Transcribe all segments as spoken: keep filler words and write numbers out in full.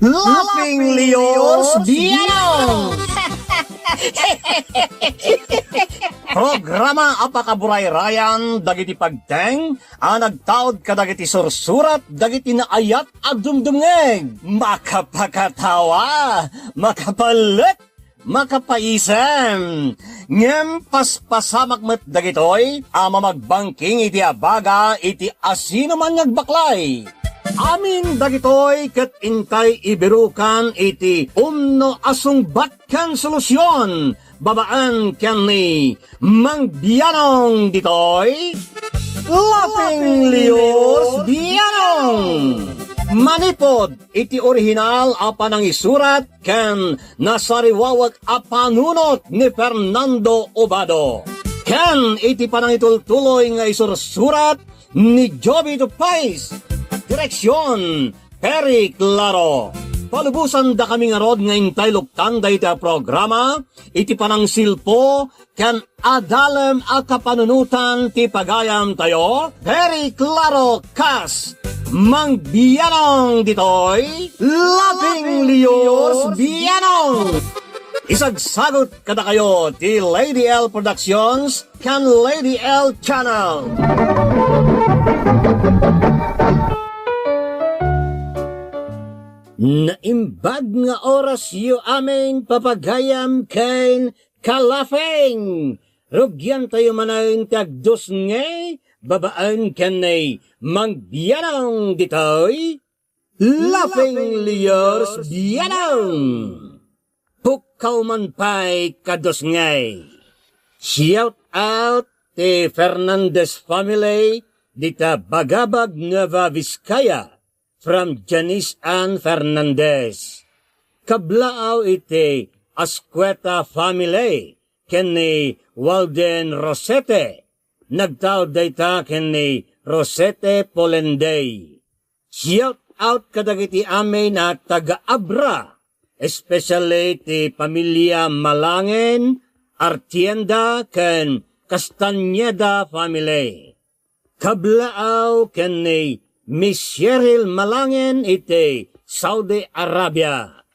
Laughing Leos Bianong! Programa a pakaburayrayan dagiti pagteng a nagtaud kadagiti sursurat dagiti naayat a dumdumngeg. Makapakatawa, makapalek, makapaisem. Ngem paspasamak met dagitoy a mamagbangking iti abaga iti asinoman nga agbaklay. Amin dagitoy ket intay ibirukan iti umno a sungbat ken solusion babaen ken ni Mang Bianong ditoy. Laughing Leos Bianong! Manipod iti orihinal a panangisurat ken nasariwawek a panunot ni Fernando Obado, ken iti panangitultuloy nga isursurat ni Jovito Pais. Direksion, Perry Claro. Palubosan dakami ngarud nga intay luktan dayta a programa iti panangsilpo ken adalem a kapanunotan ti pagayamtayo, Perry Claro kas Mang Bianong ditoy, Laughing Leos Bianong. Isagsagut kadakayo ti Lady L Productions ken Lady L Channel. Naimbag nga orasyo amin, papagayam ken kalafeng. Rugiantayo manen ti agdusngey babaen ken ni Mang Bianong ditoy. Laughing Leos Bianong! Pukkaw man pay kadusngey. Shout out ti Fernandez family dita Bagabag, Nueva Vizcaya, from Janice Ann Fernandez. Kablaaw iti Ascueta family ken ni Walden Rosete. Nagtaud dayta ken ni Rosete Polendey. Shout out kadagiti amin a taga-Abra, especially ti pamilia Malangen, Artienda, ken Castañeda family. Kablaaw ken ni Miss Cheryl Malangen iti Saudi Arabia.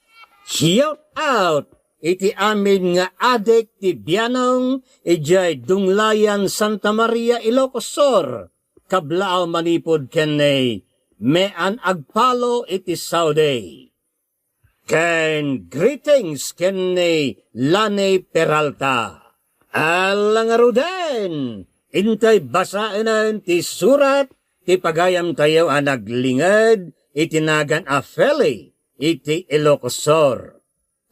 Shout out iti amin nga adik ti Bianong idiay Dunglayan, Santa Maria, Ilocos Sur. Kablaaw manipud ken ni Mean Agpalo iti Saudi. Ken greetings ken ni Lani Peralta. Ala ngaruden, intay basaenen ti surat ti pagayamtayo a naglinged iti nagan a Feli iti Ilocos Sur.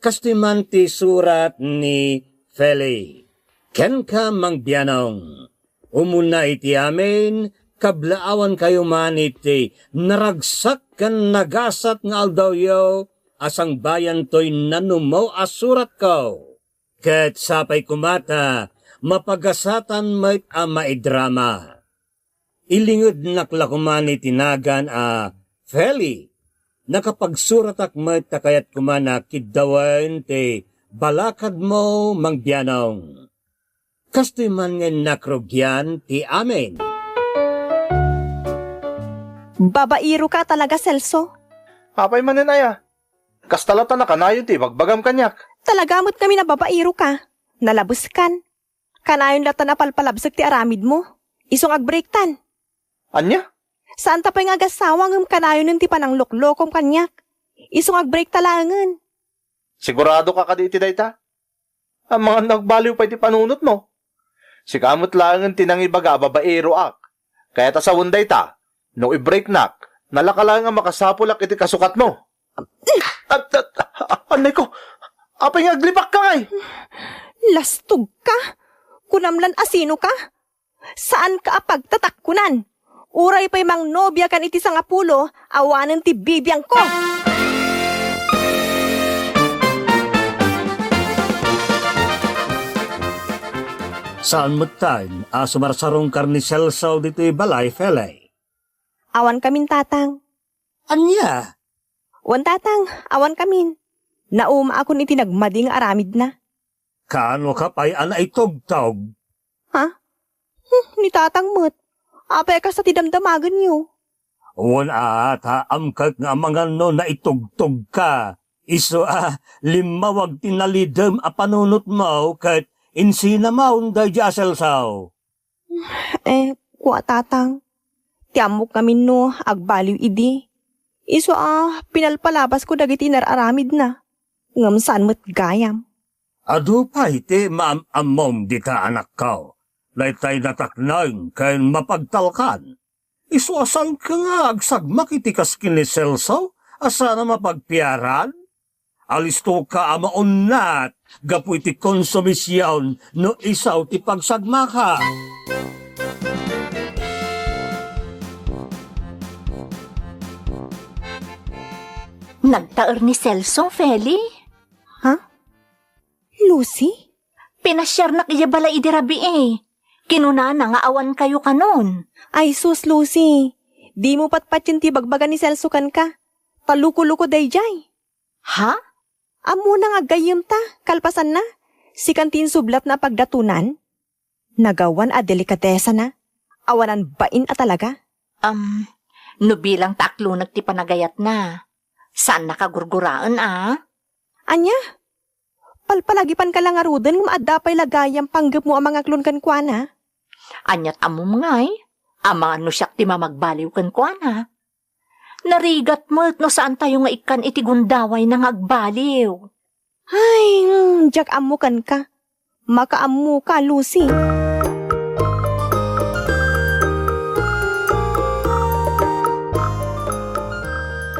Kastoy man ti surat ni Feli. Kenka, Mang Bianong, umuna iti amin, kablaawankayo man iti naragsak ken nagasat nga aldawyo a sangbayan toy nanumo a suratko. Ket sapay koma ta mapagasatan met a maidrama. Ilingednak la koma ni ti nagan a Feli. Nakapagsuratak met ta kayat koma a kiddawen ti balakadmo, Mang Bianong. Kastoy man nga innak rugian ti amin. Babairoka talaga, Celso. Apay manen aya? Kasta la ta nakanayon ti ibagbagam kaniak. Talaga met ngamin a babairoka. Nalabeskan. Kanayon latta a palpalabsek ti aramidmo. Isu nga agbreaktan. Ania? Saanta pay nga agassawa ngem kanayonen ti panangloklokom kaniak. Isu nga agbreakta laengen. Siguradoka kadi iti dayta? Amangan no agbaliw pay ti panunotmo. Sika met laengen ti nangibaga a babairoak. Kayat a sawen dayta, no ibreaknak, nalaka laeng a makasapulak iti kasukatmo. At, at, anay ko, apay nga aglibakka ngay? Lastogka? Kunam lan a sinoka? Saanka a pagtatakkunan. Uray pay mangnobiakan iti sangapulo, awanen ti bibiangko. Saan metten a sumarsarungka ni Celso ditoy balay, Feli? Awan kamin, Tatang. Ania? Wen, Tatang, awan kamin. Naumaakon iti nagmadi nga aramidna. Kaanoka pay a naitugtog? Ha? Hmm, ni Tatang met. Apay a kasta ti damdamagenyo? Wen a, ta amkek nga amangan no naitugtogka. Isu a, limmawag ti nalidem a panunotmo ket insinamon daydi a Celso. Eh, kua, Tatang, ti ammok ngamin no agbaliw idi. Isu a, pinalpalabasko dagiti inar-aramidna. Ngem saan met gayam. Adu pay ti maam-ammom dita, anakko. Daytay natakneng ken mapagtalkan. Isu a, saanka nga agsagmak iti kas ken ni Celso a saan a mapagpiaran? Alistoka a maunnat gapu iti konsumision no isu ti pagsagmaka. Nagtaer ni Celso, Feli. Ha? Lucy? Pinasiarnak idiay balay idi rabii. Kinunana nga awan kayo kanon. Ay sus, Lucy. Dimo patpatien ti ibagbaga ni Celso kenka. Ta luko-luko daydiay. Ha? Ammona nga aggayyemta, kalpasanna, sikan ti insublatna a pagdatonan? Nagawan a delikadesana. Awanan bain a talaga. Am, no bilang ta akloneg ti panagayatna, saannaka gurguraen a? Ania? Palpalagipanka la ngaruden ngem adda pay la gayam panggepmo a mangaklon kenkuana? Aniat ammom ngay? Amangan no siak ti mamagbaliw kenkuana. Narigat met no saantayo nga ikkan iti gundawayna nga agbaliw. Ay, mm, diak ammo kenka. Makaammoka, Lucy.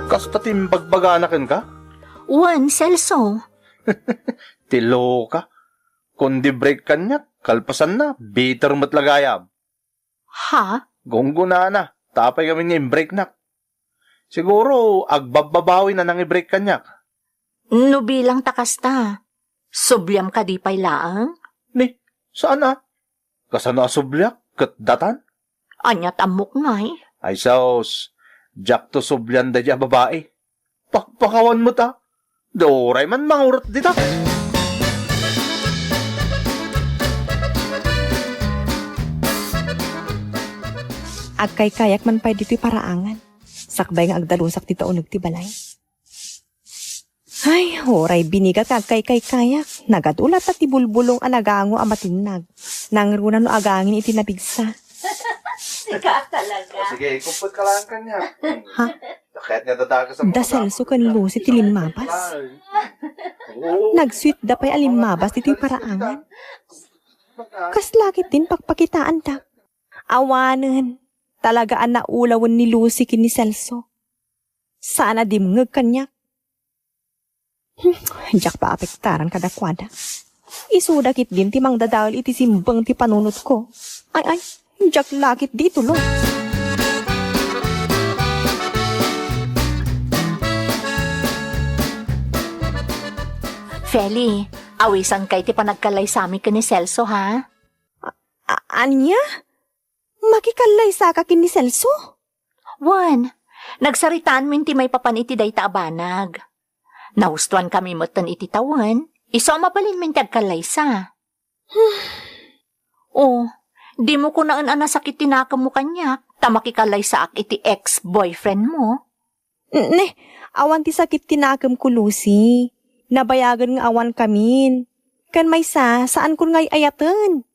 Kasta ti imbagbagana kenka? Wen, Celso. Ti loka. Kundi break kaniak, kalpasanna, bitter met la gayam. Ha? Gunggonana, ta apay ngamin nga imbreaknak. Siguro, agbabbabawin a nangibreak kaniak. No bilang ta kasta, subliam kadi pay laeng? Ni, saan a? Kasano a subliak? Ket datan? Aniat ammok ngay? Ay sus, diakto sublian daydi a babai. Pakpakawan met a. Uray man mangurot dita. Agkaykayak man pay ditoy paraangan. Sakbay nga agdalusak dita uneg ti balay. Ay, uray binigat nga agkaykaykayak. Nagadu latta ti bulbulong a nagango a matinnag. Nangruna no agangin iti napigsa. Sika talaga. O, sige, ikumpot ka lang kanya. Ha? Dakayat nga dadagas ang Da mga Celso ken Lucy ti limmabas. Oo. Nagsuitda pay a limmabas ditoy paraangan. Kasla ketdin pakpakitaandak. Awanen, talaga a naulawen ni Lucy ken ni Celso. Saan a dimngeg kaniak. Hmm, diak paapektaran kadakuada. Isuda ketdin ti mangdadael iti simbeng ti panunotko. Ay, ay, diak la ketdi itulo. Feli, awisanka iti panagkallaysami ken ni Celso, ha? A-, ania? Makikallaysaka ken ni Celso? Wen, nagsaritaanmin ti maipapan iti dayta a banag. Nahustoankami metten iti tawen, isu a mabalinmin ti agkallaysa. O, dimo kunaen a nasakit ti nakemmo kaniak, ta makikallayssaak iti ex-boyfriendmo? Ne, awan ti sakit ti nakemko, Lucy. Nabayagen nga awankamin. Ken maysa, saankon nga ay-ayaten.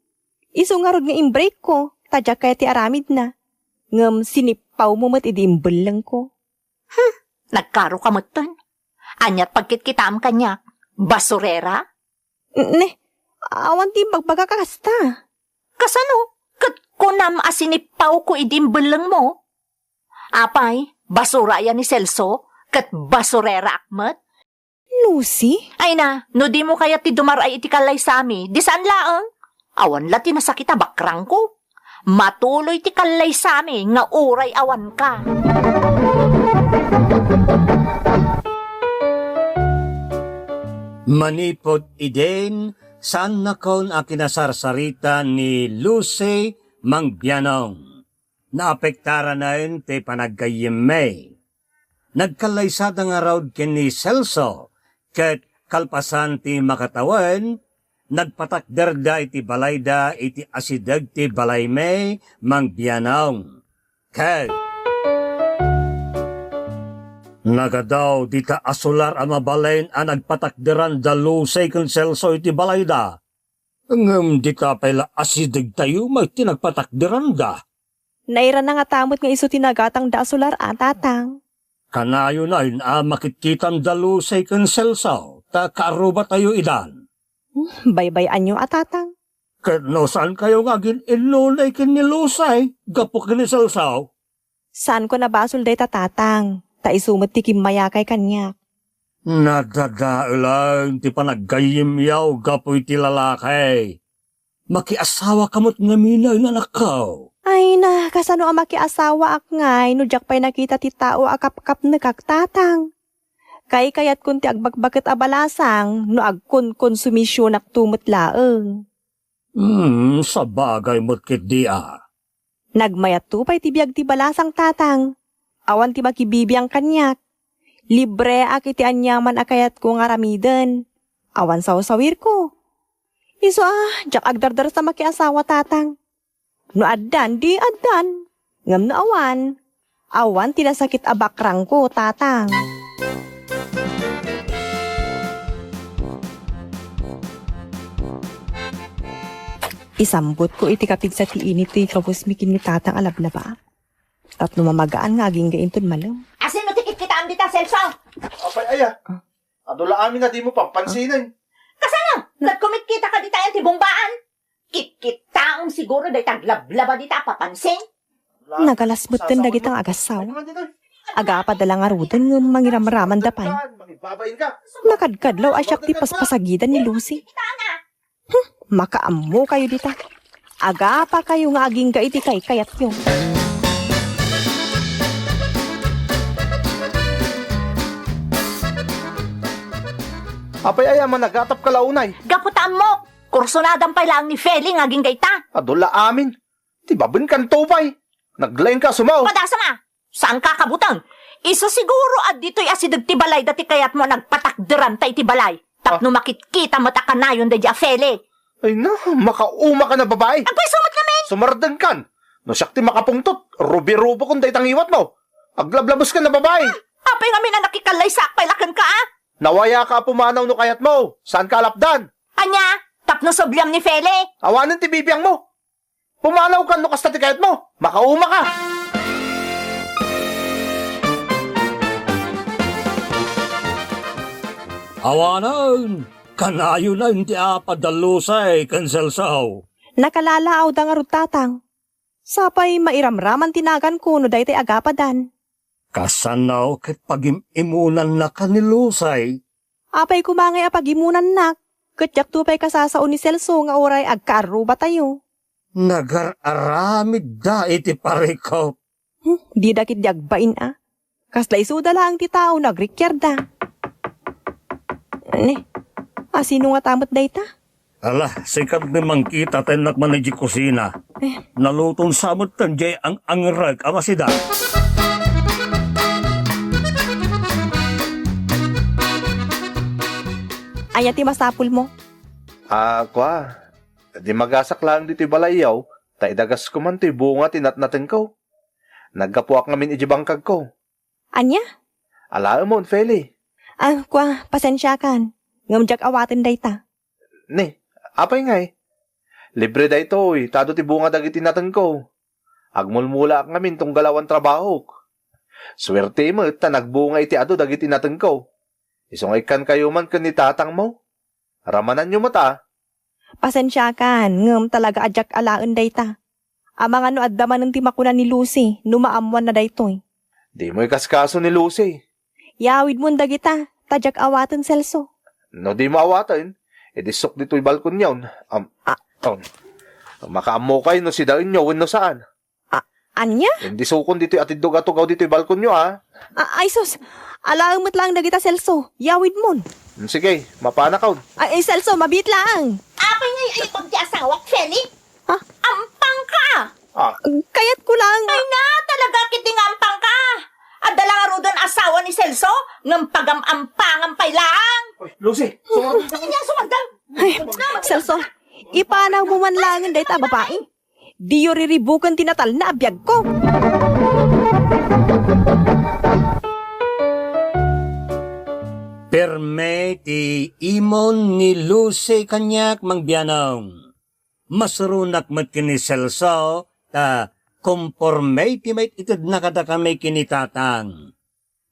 Isu ngarud nga imbreakko, ta diak kayat ti aramidna. Ngem sinippawmo met idi imbellengko. Hmm, nagkaroka metten. Aniat pagkitkitaem kaniak? Basurera? Ne, awan ti imbagbaga kasta. Kasano? Ket kunam a sinippawko idi imbellengmo? Apay, basura aya ni Celso, ket basureraak met? Lucy? Ay na, no dimo kayat ti dumar-ay iti kallaysami, di saan laeng? Awan la ti nasakit a bakrangko. Matuloy ti kallaysami nga uray awanka. Manipud idin, saannakon a kinasarsarita ni Lucy Mangbianong. Naapektaranaen ti panaggayyemmi. Nagkallaysada ngarud ken ni Celso, ket kalpasan ti makatawen, nagpatakderda iti balayda iti asideg ti balaymi, Mangbianong. Ket Nagadaw dita a solar a mabalin a nagpatakderan da Lucy ken Celso iti balayda. Ngem dita pay la asidegtayo met ti nagpatakderanda. Nairana ngata met nga isu ti nagatangda a solar a, Tatang. Kanayon a makitkitam da Lucy ken Celso ta kaarrubatayo idan. Hmm, baybay-anyo a, Tatang. Ket no saankayo nga agin-innunay ken ni Lucy gapu ken ni Celso? Saanko a basol dayta, Tatang, ta isu met ti kimmayakay kaniak. Nadadaelan ti panaggayyemyo gapu iti lalaki. Makiasawaka met ngamin a inanakko. Ay na, kasano a makiasawaak ngay no diak pay nakita ti tao a kapkapnekak, Tatang? Kaykayatkon ti agbakbaket a balasang no agkonkonsumisionakto met laeng. Hmm, sabagay met ketdi a. Nagmayatto pay ti biag ti balasang, Tatang. Awan ti makibibiang kaniak. Libreak iti aniaman a kayatko nga aramiden. Awan sawsawirko. Isu a, diak agdardarasa makiasawa, Tatang. No addan, di addan. Ngem no awan, awan ti nasakit a bakrangko, Tatang. Isambutko iti kapigsa ti init ti kawesmi ken ni Tatang a lablaba. Tapno mamagaan nga agingga inton malem. Asino ti kitkitaam dita, Celso? Apay aya? Ah. Adu la amin a dimo pampansinen. Kasano? Ket kumitkitaka dita ti bumbaan? Kitkitaam siguro dayta aglablaba dita a papansin. Nagalas metten dagita nga agassawa. Agapada la ngaruden ngem mangiramramanda pay. Nakadkadlaw a siak ti paspasagidan ni Lucy. Hmm, makaammokayo dita. Agapakayo nga agingga iti kaykayatyo. Apay aya a managatapka la unay? Gapu ta ammok, kursunadam pay laeng ni Feli nga agingga ita. Adu la amin. Ti babenkanto pay. Naglaingka a sumaw. Padasam a! Saanka a kabuteng? Isu siguro a ditoy asideg ti balayda ti kayatmo a nagpatakderanta iti balay. Tapno makitkita met a kanayon daydi a Feli. Ay na, makaumaka a babai. Agpayso met ngamin! Sumardengkan. No siak ti makapungtot, rubi-rubokon dayta ngiwatmo. Aglablabeskan a babai. Apay ngamin a nakikallaysaak pay la kenka a? Nawayaka a pumanaw no kayatmo. Saanka a lapdan. Ania? Tapno subliam ni Feli? Awanen ti bibiangmo. Pumanawkan no kasta ti kayatmo. Makaumaka! Awanen, kanayonen ti apad da Lucy ken Celso. Nakalalaaw da ngarud, Tatang. Sapay mairamraman ti naganko no daytoy agapadan. Kasano ket pagim-imunannaka ni Lucy? Apay koma ngay a pagimunannak, ket diakto pay kasasao ni Celso nga uray agkaarrubatayo. Nagar-aramidda iti parikop. Hmm, dida ketdi agbain a. Kasla isuda laeng ti tao no agrikiarda. Ne, asino ngata met dayta? Ala, sika ti mangkita ta innak man idiay kusina. Eh. Naluton sa met diay ang-angrek a masida. Ania ti masapulmo? Ah, kua, di magasak laeng ditoy balayyo, ta idagasko man toy bunga ti natnatengko. Naggapuak ngamin idiay bangkagko. Ania? Alaemon, Feli. Ah, kua, pasensiakan. Ngem diak awaten dayta. Ni, apay ngay? Libre daytoy, ta adu ti bunga dagiti natengko. Agmulmulaak ngamin tunggal awan trabahok. Suerte met ta nagbunga iti adu dagiti natengko. Isu nga ikkankayo man ken ni tatangmo. Ramananyo met a. Pasensiakan, ngem talaga a diak alaen dayta. Amangan no adda manen ti makuna ni Lucy no maammoanna daytoy. Dimo ikaskaso ni Lucy. Yawidmon dagita, ta diak awaten, Celso. No dimo awaten, idissok ditoy balkonyon. Am-, ah, on. Makaammokay no sidaenyo wenno saan. A-, ania? Indisokon ditoy atiddog a tugaw ditoy balkonyo, a. A-, ay sus, alaem met laeng dagita, Celso. Yawidmon. Mm, sige, mapanakon. Ay, ay, Celso, mabiit laeng. Apay ngay ay ti asawak, Feli? Ha? Ampangka! Ah. Kayatko laeng. Ay na, talaga ketdi nga ampangka. Adda la ngaruden asawa ni Celso, ngem pagam-ampangan pay laeng. Oy, Lucy, sumardeng ka. Ania, sumardeng? Ay, Celso, ipanawmo man laengen dayta a babai. Diyo riribuken ti natalna a biagko. Perme ti imon ni Lucy kaniak, Mang Bianong. Masuronak met ken ni Celso ta komporme ti maitedna kadakami ken ni Tatang.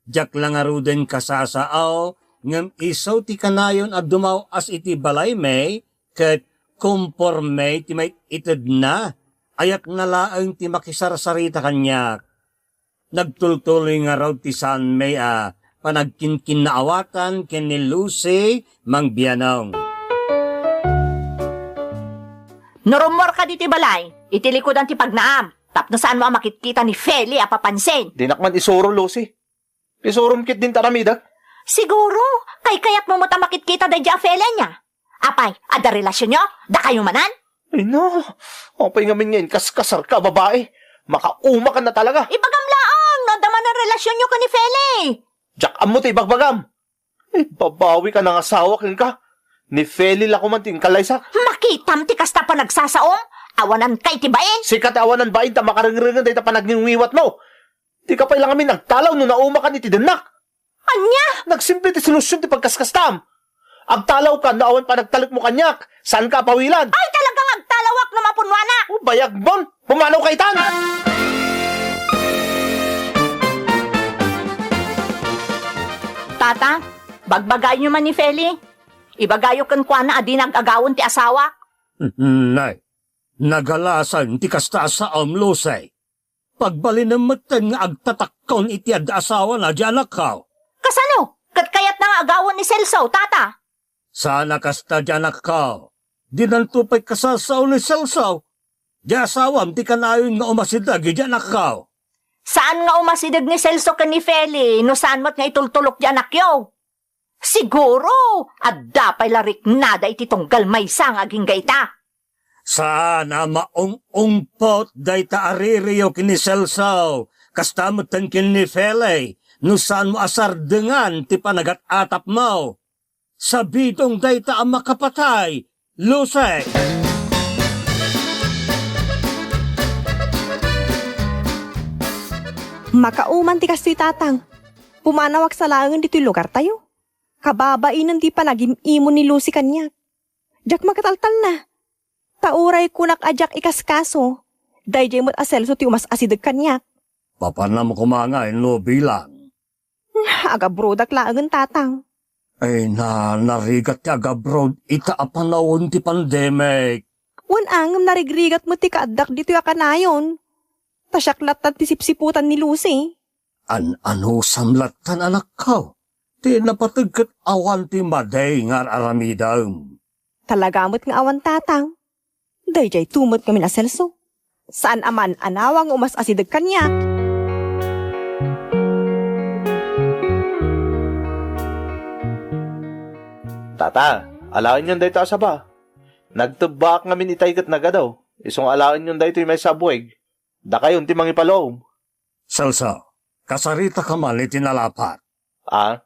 Diak la ngaruden kasasao, ngem isu ti kanayon a dummaw-as iti balaymi, ket komporme ti maitedna, ayatna laeng ti makisarsarita kaniak. Nagtultuloy ngarud ti saanmi a panagkinkinnaawatan ken ni Lucy, Mang Bianong. No rummorka ditoy balay, iti likudan ti pagnaam, tapno saanmo a makitkita ni Feli a papansin. Dinak man isuro, Lucy. Isurom ketdin ti aramidek. Siguro, kaykayatmo met a makitkita daydiay a Feli ania. Apay, adda relasionyo? Dakayo manen? Ay, no. Apay ngamin nga inkaskasarka a babai? Makaumakanna talaga. Ibagam laeng no adda manen relasionyo ken ni Feli. Diak ammo ti ibagbagam. Ay, babawika, nangasawa kenka. Ni Feli la koma ti inkallaysak. Makitam ti kasta a panagsasaom? Awananka iti bain? Sika ti awanan bain ta makarengrengen dayta panagngingwiwatmo. Dika pay la ngamin nagtalaw no naumakan iti dennak. Ania? Nagsimple ti solusion ti pagkaskastam. Agtalawka no awan panagtalekmo kaniak. Saanka a pawilan. Ay, talagang agtalawak no mapunnoanak. O, bayag mon. Pumanawka itan! Tata, bagbagayo man ni Feli. Ibagayo kenkuana a dinak agawon ti asawak. Nay, nagalasan ti kasta a saom, Lucy. Pagbalinem metten nga agtatakkon iti adda asawana diay anakko. Kasano? Ket kayatna nga agawon ni Celso, Tata? Saan a kasta diay anakko. Dinanto pay kasasao ni Celso. Diay asawam ti kanayon nga umasideg idiay anakko. Saan nga umasideg ni Celso ken ni Feli no saan met nga itultulok diay anakyo? Siguro, adda pay la riknada iti tunggal maysa nga agingga ita. Saan a maung-ungpot dayta a ririyo ken ni Celso, kasta metten ken ni Feli, no saanmo a sardengan ti panagat-atapmo. Sabidong dayta a makapatay, Lucy! Makauman ti kastoy, Tatang. Pumanawak sa laengen ditoy lugartayo. Kababainen ti panagim-imon ni Lucy kaniak. Diak makataltalna. Ta uray kunak a diak ikaskaso, daydiay met a Celso ti umas-asideg kaniak. Papanam koma ngay no bilang. Agabrodak laengen, Tatang. Ay na, narigat ti agabrod ita a panawen ti pandemic. Wen a ngem narigrigat met ti kaaddak ditoy a kanayon. Ta siak lattan ti sipsiputan ni Lucy. An-anusam lattan, anakko, ti napateg ket awan ti madi nga ar-aramidem. Talaga met nga awan, Tatang. Daydiay to met ngamin a Celso. Saan a man-anawa nga umas-asideg kaniak. Tata, alaenyon dayta a saba. Nagtebbaak ngamin itay ket nagadaw. Isu nga alaenyon daytoy maysa a bueg. Dakayon ti mangipalom. Celso, kasarita ka man iti nalapat. A?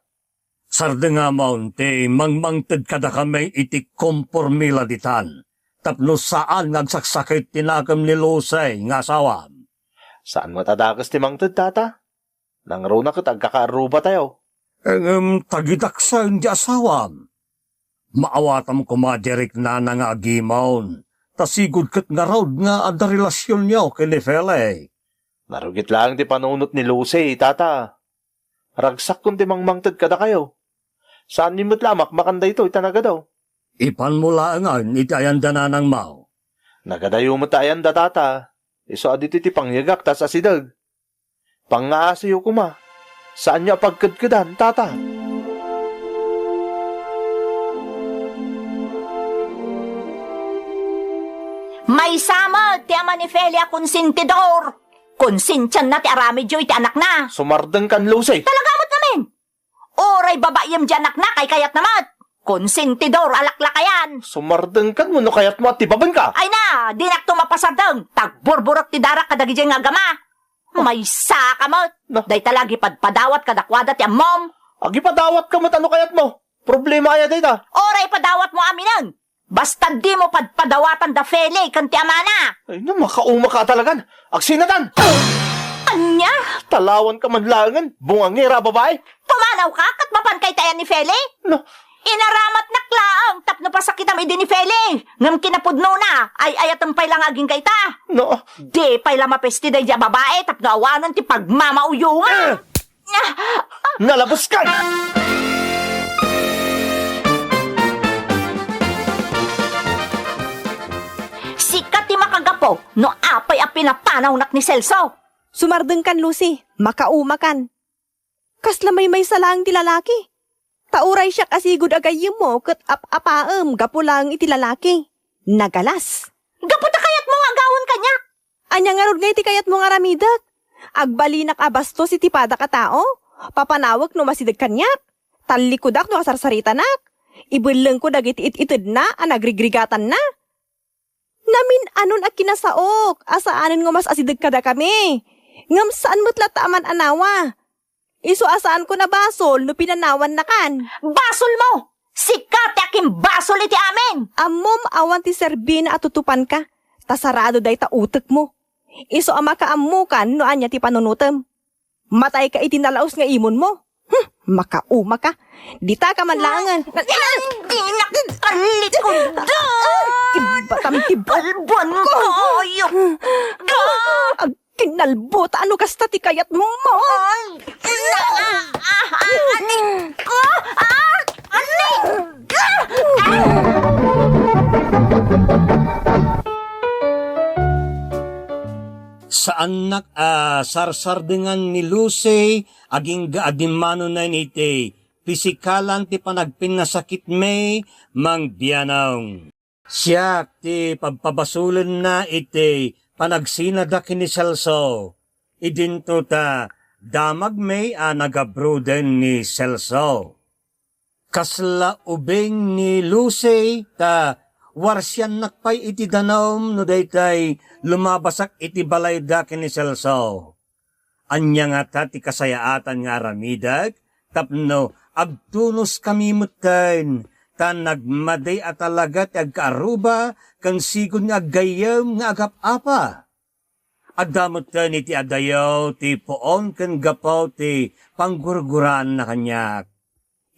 Sardengamon ti mangmangted kadakami iti komporme la ditan, tapno saan nga agsaksakit ti nakem ni Lucy nga asawam. Saan met a dakes ti mangted, Tata. Nangruna ket agkakaarrubatayo. Ngem tagidaksen ti asawam. Maawatam koma diay riknana nga agimon, ta sigud ket ngarud nga adda relasionyo ken ni Feli. Narugit laeng ti panunot ni Lucy, Tata. Ragsakkon ti mangmangted kadakayo. Saanmi met la a makmakan daytoy ta nagadaw. Ipanmo laengen iti ayanda nanangmo. Nagadayo met ta ayanda, Tata. Isu a ditoy ti pangyegak ta as-asideg. Pangngaasiyo koma. Saanyo a pagkedkedan, Tata. Maysa met ti ama ni Feli a konsentidor. Konsensianna ti aramidyo iti anakna. Sumardengkan, Lucy. Talaga met ngamin. Uray babaiem diay anakna, kaykayatna met. Konsentidor a laklakayan. Sumardengkan wenno kayatmo a tibabenka? Ay na, dinakto mapasardeng. Tagburburek ti darak kadagiti nga agama. Maysaka met. Na. Dayta la agipadpadawat kadakuada ti ammom. Agipadawatka met no kayatmo. Problema aya dayta? Uray padawatmo aminen. Basta dimo padpadawatan da Feli ken ti amana. Ay, no, makauma ka talagan. Agsinatan! Ania? Talawanka man laengen, bungangera a babai. Pumanawka ket mapanka iti ayan ni Feli? No. Inaramatnak laeng tapno pasakitam idi ni Feli. Ngem kinapudnona, ay-ayatem pay la nga agingga ita. No. Di pay la mapesti daydi a babai tapno awanen ti pagmamauyongan. Eh! Nalabes ka! Sika ti makagapu no apay a pinapanawnak ni Celso. Sumardengkan, Lucy. Makaumakan. Kasla maymaysa laeng ti lalaki. Ta uray siak a sigud a gayyemmo ket ap-apaem gapu laeng iti lalaki. Nagalas. Gapu ta kayatmo nga agawon kaniak. Ania ngarud ngay ti kayatmo nga aramidek? Agbalinak a bastos iti padak a tao? Papanawek no masideg kaniak? Tallikudak no asarsaritanak? Ibellengko dagiti it-itedna a nagrigrigatanna? Namin-anon a kinasaok a saanen nga mas asideg kadakami. Ngem saan met latta a man-anawa. Isu a saanko a basol no pinanawannakan. Basolmo! Sika ti akimbasol iti amin! Ammom awan ti serbina a tutupanka, ta sarado dayta utekmo. Isu a makaammokan no ania ti panunotem. Matayka iti nalaus nga imonmo. Hmm, makaumaka. Ditaka man laengen. Dinak tallikod! Ibbatam ti bal- Balbuan ko! Ayok! Ag-, kinalbuta, ano kasta ti kayatmo? Ay! Ah! Ah! Ah! Anik ko! Ah! Anik! Ah! Saannak a sarsardengan ni Lucy, agingga a dimmanonen iti pisikalan ti panagpinnasakitmi, Mang Bianong. Siak ti pabpabasolenna iti panagsinadak ken ni Celso. Idinto ta damagmi a nagabroden ni Celso. Kasla ubing ni Lucy ta warsiannak pay iti danum no daytay lumabasak iti balayda ken ni Celso. Ania ngata ti kasayaatan nga aramidek tapno agtunoskami metten ta nagmadi a talaga ti agkaaruba ken sigud nga aggayyem nga agap-apa? Adda metten iti adayo ti puon ken gapu ti panggurguraanna kaniak.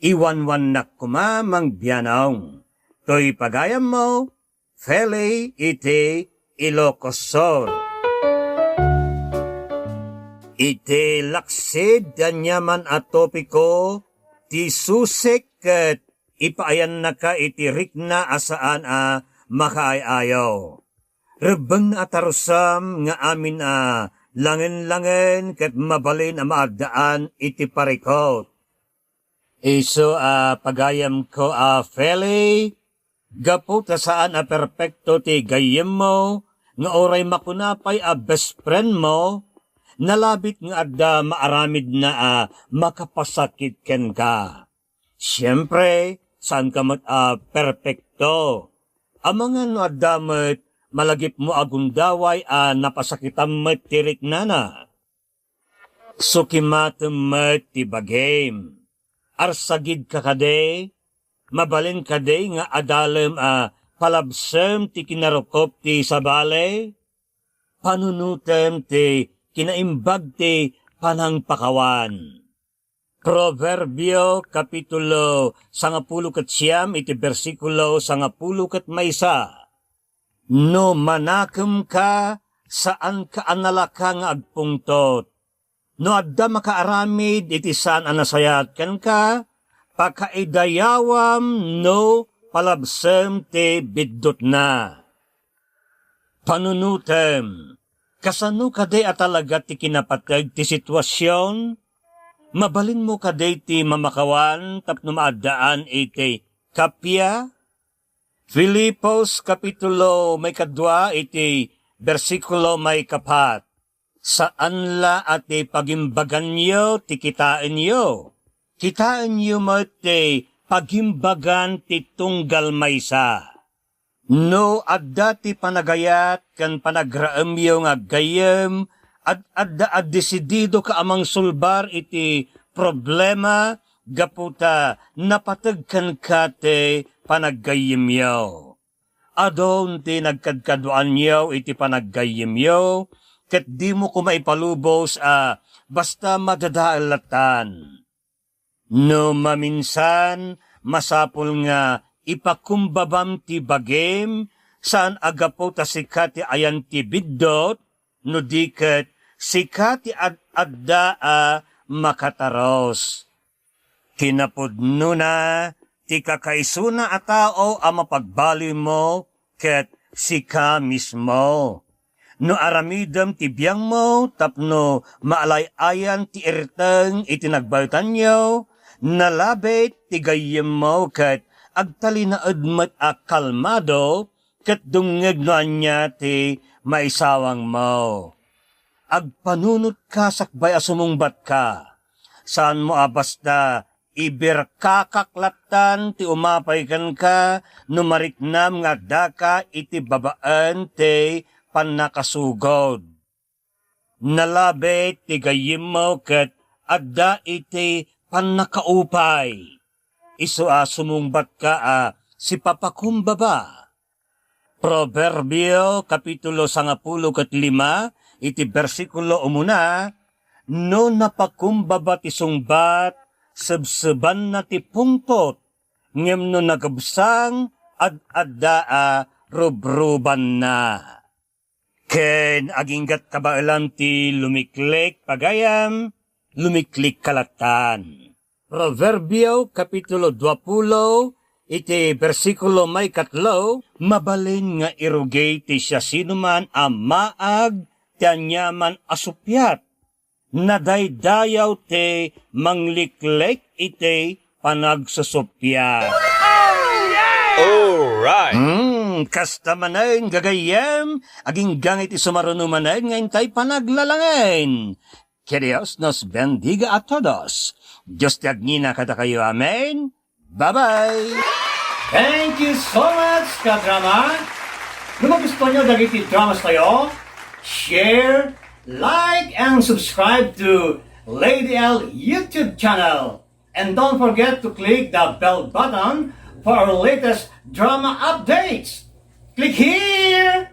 Iwanwannak koma, Mang Bianong. Toy pagayammo, Feli iti Ilocos Sur. Iti laksid ti aniaman a topiko, ti susek ket ipaayannaka iti rikna a saan a makaay-ayaw. Rebbengna a tarusam nga amin a langen-langen ket mabalin a maaddaan iti parikut. Isu a pagayamko a Feli, gapu ta saan a perpekto ti gayyemmo, nga uray makuna pay a best friendmo, nalabit nga adda maaramidna a makapasakit kenka. Siempre, saanka met a perpekto. Amangan no adda met malagipmo a gundaway a napasakitam met ti riknana. Sukimatem met ti bagim. Arsagidka kadi? Mabalin kadi nga adalem a palabsem ti kinarukup ti sabali? Panunotem ti kinaimbag ti panangpakawan. Proverbio, kapitulo sangapulo ket siam, iti bersikulo sangapulo ket maysa. No manakemka, saanka a nalaka nga agpungtot. No adda makaaramid iti saan a nasayaat kenka, pakaidayawam no palabsem ti biddutna. Panunotem, kasano kadi a talaga ti kinapateg ti situasion? Mabalinmo kadi ti mamakawan tapno maaddaan iti kappia? Filipos kapitulo maikadua iti bersikulo maikapat. Saan la a ti pagimbaganyo ti kitaenyo. Kitaenyo met ti pagimbagan ti tunggal maysa. No adda ti panagayat ken panagraemyo nga aggayyem, ad-adda a desididoka a mangsolbar iti problema gapu ta napateg kenka ti panaggayyemyo. Adun ti nagkadkaduaanyo iti panaggayyemyo, ket dimo koma ipalubos a basta madadael lattan. No maminsan, masapul nga ipakumbabam ti bagim, saan a gapu ta sika ti ayan ti biddut, no di ket sika ti ad-adda a makatarus. Kinapudnona, ti kakaisuna a tao a mapagbalimo ket sika mismo. No aramidem ti biangmo tapno maalay-ayan ti irteng iti nagbaetanyo, nalabit ti gayyemmo ket agtalinaed met a kalmado ket dumngeg no ania ti maisawangmo. Agpanunotka sakbay a sumungbatka. Saanmo a basta ibirkakak lattan ti umapay kenka no mariknam nga addaka iti babaen ti pannakasugod. Nalabit ti gayyemmo ket adda iti pannakaupay. Isu a sumungbatka a sipapakumbaba. Proverbio, kapitulo sangapulo ket lima, iti bersikulo umuna, "No napakumbaba ti sungbat, sebsebanna ti pungtot, ngem no nagubsang, ad-adda a rubrubanna." Ken aginggat kabaelan ti lumiklik, pagayam, lumiklik ka lattan. Proverbio, kapitulo duapulo, iti bersikulo maikatlo, "Mabalin nga irugi ti siasinoman a maag ti aniaman a suppiat. Nadaydayaw ti mangliklik iti panagsusuppiat." Alright! Hmm, kasta manen, gagayyem, agingga iti sumaruno manen nga intay panaglalangen. Que Dios nos bendiga a todos. Dios ti agnina kadakayo. Amen. Bye-bye. Thank you so much, kadrama. No magustuhan nyo dagiti dramas tayo, share, like, and subscribe to Lady L YouTube channel. And don't forget to click the bell button for our latest drama updates. Click here!